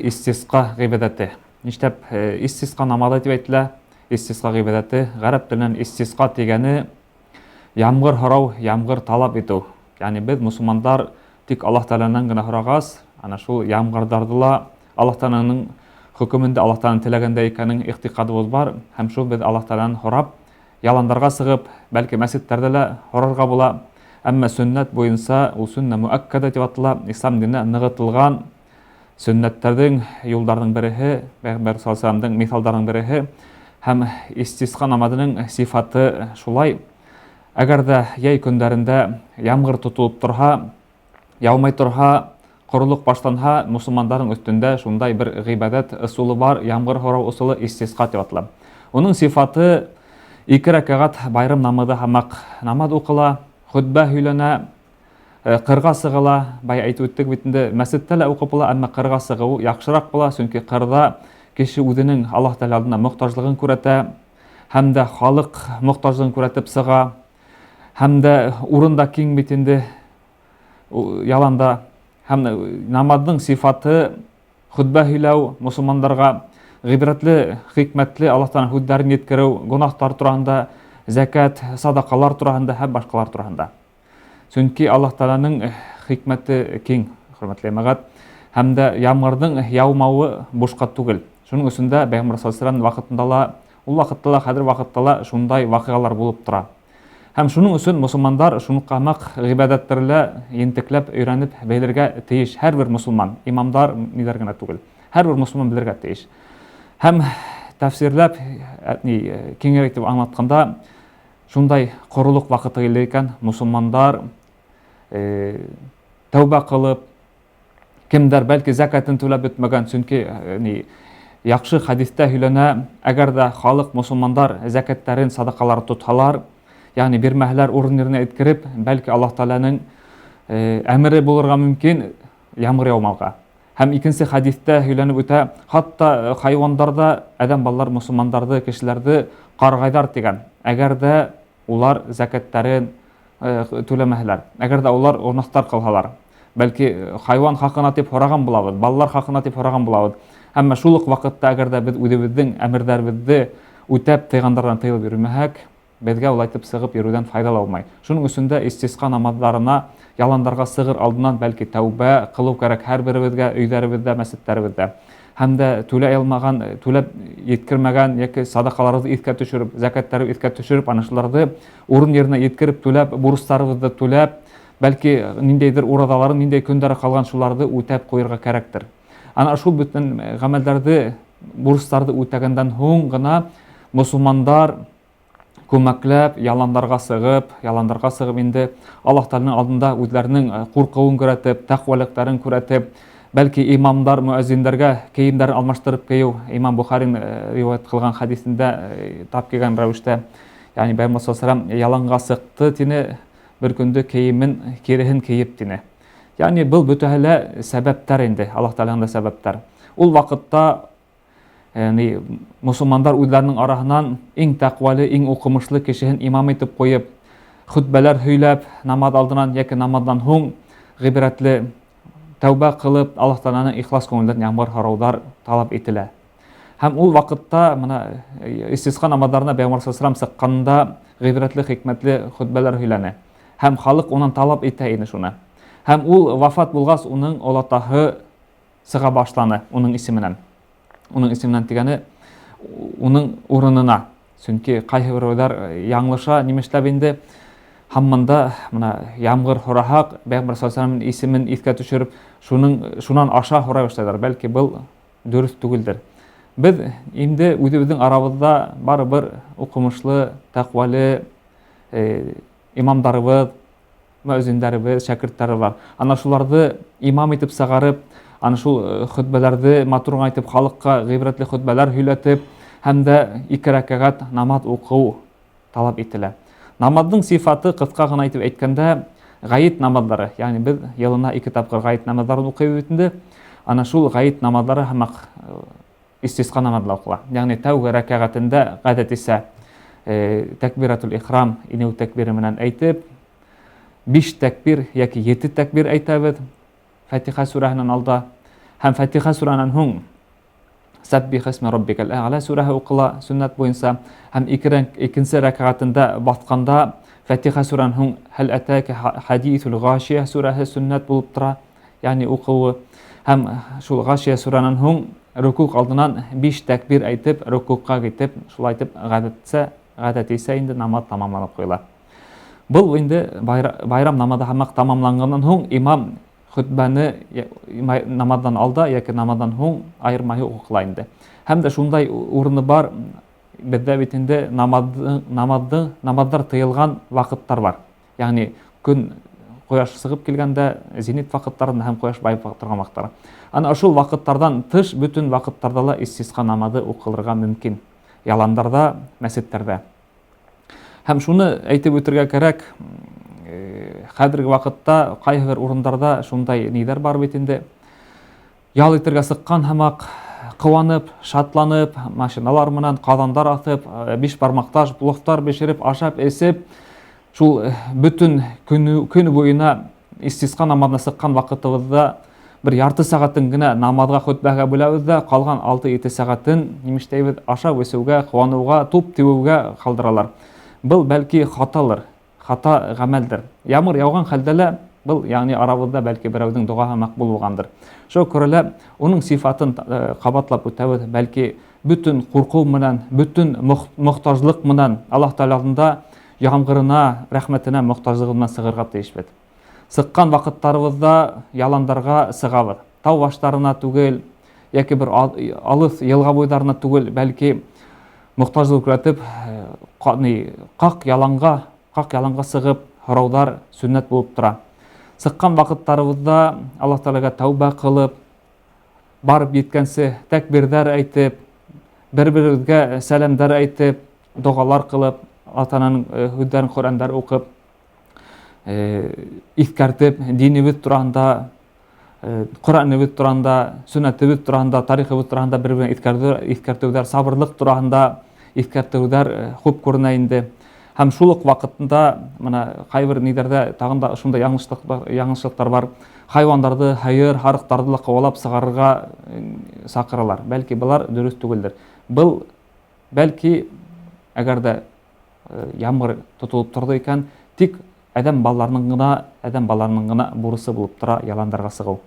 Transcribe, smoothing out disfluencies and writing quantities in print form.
Истисҡа ғибәҙәте. Нишләп истисҡа намаҙы тип әйтелә? Истисҡа ғибәҙәте ғәрәп теленән истисҡа тигәне ямғыр һорау, ямғыр талап итеү. Ягъни беҙ мосолмандар тик Аллаһ Тәғәләнән генә һорағас, ана шул ямғырҙарҙы ла Аллаһ Тәғәләнең хөкөмөндә, Аллаһ Тәғәләнең теләгәндә икәнен иғтиҡадыбыҙ бар һәм шул беҙ Аллаһ Тәғәләнән һорап яландарға сығып, бәлки мәсеттәрҙә лә һорарға була. Әммә сөннәт буйынса ул сөннә муәккәдә тип атала, ислам диненә нығытылған сөннәттәрҙең, юлдарҙың береһе, Пәйғәмбәр саллаллаһу алейһи вәсәләмдең миҫалдарының береһе һәм истисҡа намаҙының сифаты шулай. Әгәр ҙә йәй көндәрендә ямғыр тотолоп торһа, яумай торһа, ҡоролоҡ башланһа, мосолмандарҙың өҫтөндә шундай бер ғибәҙәт ысулы бар, ямғыр һорау ысулы истисҡа тип атала. Уның сифаты ике рәкәғәт байрам намаҙы һымаҡ намаҙ уҡыла, хөтбә һөйләнә, ҡырға сығыла, бая әйтеп үттек бит инде, мәсеттә лә уҡып була, әммә ҡырға сығыу яҡшыраҡ була, сөнки ҡырҙа кеше үҙенең Аллаһ Тәғәлә алдында мохтажлығын күрәтә һәм дә халыҡ мохтажлығын күрәтеп сыға, һәм дә урын да киң бит инде яланда. Һәм намаҙҙың сифаты хөтбә һөйләү, мосолмандарға ғибрәтле, хикмәтле Аллаһ Тәғәләнең һүҙҙәрен еткереү, гөнаһтар тураһында, зәкәт, садаҡалар тураһында һәм башҡалар тураһында. Сөнки Аллаһ Тәғәләнең хикмәте киң, хөрмәтле йәмәғәт, һәм дә ямғырҙың яумауы бушҡа түгел. Шуның өсөн дә Пәйғәмбәр саллаллаһу алейһи вәсәлләм ваҡытында ла, ул ваҡытта ла, хәҙер ваҡытта ла шундай ваҡиғалар булып тора. Һәм шуның өсөн мосолмандар шуныҡамаҡ ғибәҙәттәре лә ентекләп өйрәнеп белергә тейеш. Һәр бер мосолман, имамдар, ниләр генә түгел. Һәр бер мосолман белергә тейеш. Һәм тәфсирләп, ни, киңерәк итеп аңлатҡанда, шундай ҡоролоҡ ваҡыты килде икән, мосолмандар тәүбә ҡылып, Кемдәр бәлки зәкәтен түләп бөтмәгән, чөнки ни яҡшы хәдистә һөйләнә, әгәр дә халык мосолмандар зәкәтләрен, садакаларын тотһалар, ягъни бирмәһәләр урын еренә еткереп, бәлки Аллаһ Тәгаләнең әмере булырга мөмкин ямғыр яумауға. Һәм икенсе хәдистә һөйләнеп үтә, хатта хайуандар да адәм балалар мосолмандарҙы, кешеләрҙе ҡарғайҙар тигән. Әгәр дә улар зәкәтләрен түләмәһәләр, әгәр дә улар гөнаһтар кылһалар, бәлки хайван хакына дип һораган булабыҙ, балалар хакына дип һораган булабыҙ. Әммә шул ук ваҡытта әгәр дә беҙ үҙебеҙҙең әмерҙәребеҙҙе үтәп, тыйғандарҙан тыйылып йөрөмәһәк, беҙгә улай итеп сығып йөрөүҙән файҙа ла булмай. Шуның өсөн дә истисҡа намаҙҙарына яландарға сығыр алдынан бәлки тәүбә кылыу кәрәк һәр беребеҙгә, өйҙәребеҙҙә, мәсеттәребеҙҙә. Һәм дә түләй алмаған, түләп еткермәгән яки садаҡаларыбыҙҙы иҫкә төшөрөп, зәкәттәребеҙ иҫкә төшөрөп, ана шуларҙы урын еренә еткереп түләп, бурыстарыбыҙҙы түләп, бәлки ниндәйҙер ураҙаларын, ниндәй көндәре ҡалған шуларҙы үтәп ҡуйырға кәрәктер. Ана шул бөтөн ғәмәлдәрҙе, бурыстарҙы үтәгәндән һуң ғына мосолмандар күмәкләп яландарға сығып, яландарға сығып инде Аллаһ Тәгаләнең алдында үзләренең куркыуын күрәтеп, тәкъвалыктарын күрәтеп, бәлки имамдар, мөәззиндәргә кейемдәрен алмаштырып кейү, Имам Бухарин риваят кылган хәдисендә тап килгән рәвештә, ягъни Пәйгамбәр саллаллаһу алейһи вәсәлләм яланға сыҡты тине, бер көндө кейемен киреһен кейеп тине. Ягъни был бөтәһе лә сәбәптәр инде, Аллаһ Тәгаләнең дә сәбәптәр. Ул вакытта ни мосолмандар үзләренең араһынан иң тәкъвалы, иң укымышлы кешеһен имам итеп куеп, хөтбәләр һөйләп, намаз алдынан яки намаздан һуң гыйбрәтле тәүбә кылып, Аллаһ Тәгаләнең ихлас күңелдән ямғыр һорауҙар талап ителә. Һәм ул вакытта мына истисқа намазларына Пәйгамбәр саллаллаһу алейһи сыкканда гыйбрәтле, хикмәтле хөтбәләр һөйләне. Һәм халык унан талап итә ине шуны. Һәм ул вафат булгач, уның олатаһы сыға башланы уның исеменән. Уның исеменән тигәне уның урынына. Сөнки ҡайһы берәүҙәр яңылыша, нимәшләп инде һаман да мына ямғыр һораһаҡ, Пәйғәмбәр саллаллаһу алейһи исемен иҫкә төшөрөп, шуның шунан аша һорай башлайҙар. Бәлки был дөрөҫ түгелдер. Беҙ инде үҙебеҙҙең арабыҙҙа барыбер уҡымышлы, тәҡвәле имамдарыбыҙ, мөәзиндәребеҙ, шәкерттәре бар. Ана шуларҙы имам итеп сығарып, ана шул хөтбәләрҙе матур ғына итеп халыҡҡа ғибрәтле хөтбәләр һөйләтеп, һәм дә ике рәкәгать намаҙ уҡыу талап ителә. Намаҙҙың сифаты ҡыҫҡа ғына итеп әйткәндә, ғәйет намаҙҙары, ягъни беҙ йылына ике тапҡыр ғәйет намаҙҙарын уҡыйбыҙ бит инде. Ана шул ғәйет намаҙҙары һымаҡ истисҡа намаҙы ла уҡыла. Ягъни тәүге рәкәғәтендә ғәҙәтисә тәкбиратул ихрам инеү тәкбире менән әйтеп, биш тәкбир яки ете тәкбир әйтәбеҙ Фатиха сүрәһенән алда. Һәм Фатиха сүрәнән һуң Сәббих исме раббикәл әғлә сүрәһе уҡыла сөннәт буйынса һәм икенсе рәкәгатендә баҫҡанда Фатиха сүрәнән һуң Һәл әтәкә хадисул ғашия сүрәһе сөннәт булып тора, ягъни уҡыуы. Һәм шул ғашия сүрәнән һуң рөкүк алдынан биш тәкбир әйтеп, рөкүкка китеп, шулай итеп ғәдәтсә, ғәдәтисә инде намаҙ тамамланып ҡуйыла. Был инде байрам намаҙы һымаҡ тамамланғаннан һуң имам Хөтбәне намаҙҙан алда йәки намаҙҙан һуң айырмаһы уҡыла инде. Һәм дә шундай урыны бар, беҙҙә бит инде намаҙ, намаҙҙы, намаҙҙар тыйылған ваҡыттар бар. Ягъни көн ҡояш сығып килгәндә, зенит ваҡыттарында һәм ҡояш байып торған ваҡыттар. Ана ошол ваҡыттарҙан тыш бөтөн ваҡыттарҙа ла истисҡа намаҙы уҡылырға мөмкин. Яландарҙа, мәсеттәрҙә. Һәм шуны әйтеп үтергә кәрәк, хәҙерге ваҡытта ҡайһы бер урындарҙа шундай ниҙәр бар бит инде. Ял итергә сыҡҡан һымаҡ, ҡыуанып, шатланып, машиналар менән ҡаҙандар аҫып, биш бармаҡташ пловтар бешереп, ашап, эсеп, шул бөтөн көнө, көн буйына Истисҡа намаҙына сыҡҡан ваҡытыбыҙҙа бер ярты сәғәтен генә намаҙға, хөтбәгә бүләбеҙ ҙә, ҡалған алты-ете сәғәтен нимештәйбеҙ, ашау-эсеүгә, ҡыуаныуға, туп тибеүгә ҡалдыралар. Был, бәлки, хаталыр, хата ғәмәлдер. Ямғыр яуған хәлдә лә, был, ягъни арабыҙҙа, бәлки, берәүҙең доғаһы мәҡбул булғандыр. Шуға күрә лә уның сифатын ҡабатлап үтәбеҙ, бәлки, бөтөн ҡурҡыу менән, бөтөн мохтажлыҡ менән Аллаһ Тәғәлә алдында Ямғырына, рәхмәтенә мохтажлығыбыҙ менән сығырға тейешбеҙ. Сыҡҡан ваҡыттарыбыҙҙа яландарға сығабыҙ. Тау баштарына түгел, йәки бер алыҫ йылға буйҙарына түгел, бәлки мохтажлык күрәтеп, ҡаҡ яланға, ҡаҡ яланға сығып, һорауҙар сөннәт булып тора. Сыҡҡан ваҡыттарыбыҙҙа Аллаһ Тәғәләгә тәүбә ҡылып, барып еткәнсе тәкбирҙәр әйтеп, бер-беребеҙгә сәләмдәр әйтеп, доғалар ҡылып, ата-ананың э, һүҙҙәрен Ҡөрьәндәр уҡып, э, иҫкәртеп, динебеҙ тураһында, э, Ҡөрьәнебеҙ тураһында, сөннәтебеҙ тураһында, тарихыбыҙ тураһында бер-беренә иҫкәртеүҙәр, сабырлыҡ тураһында иҫкәртеүҙәр хуп күренә инде. Һәм шул уҡ ваҡытында мына ҡайбер ниҙәрҙә тағын да шундай яңылышлыҡтар бар. Хайуандарҙы, һыйыр, һарыҡтарҙы ла ҡыуалап сығарырға саҡыралар. Бәлки былар дөрөҫ түгелдер. Был бәлки әгәр дә ямғыр тотолоп торҙо икән, тик әҙәм балаларының ғына, әҙәм балаларының ғына бурысы булып тора яландарға сығыу.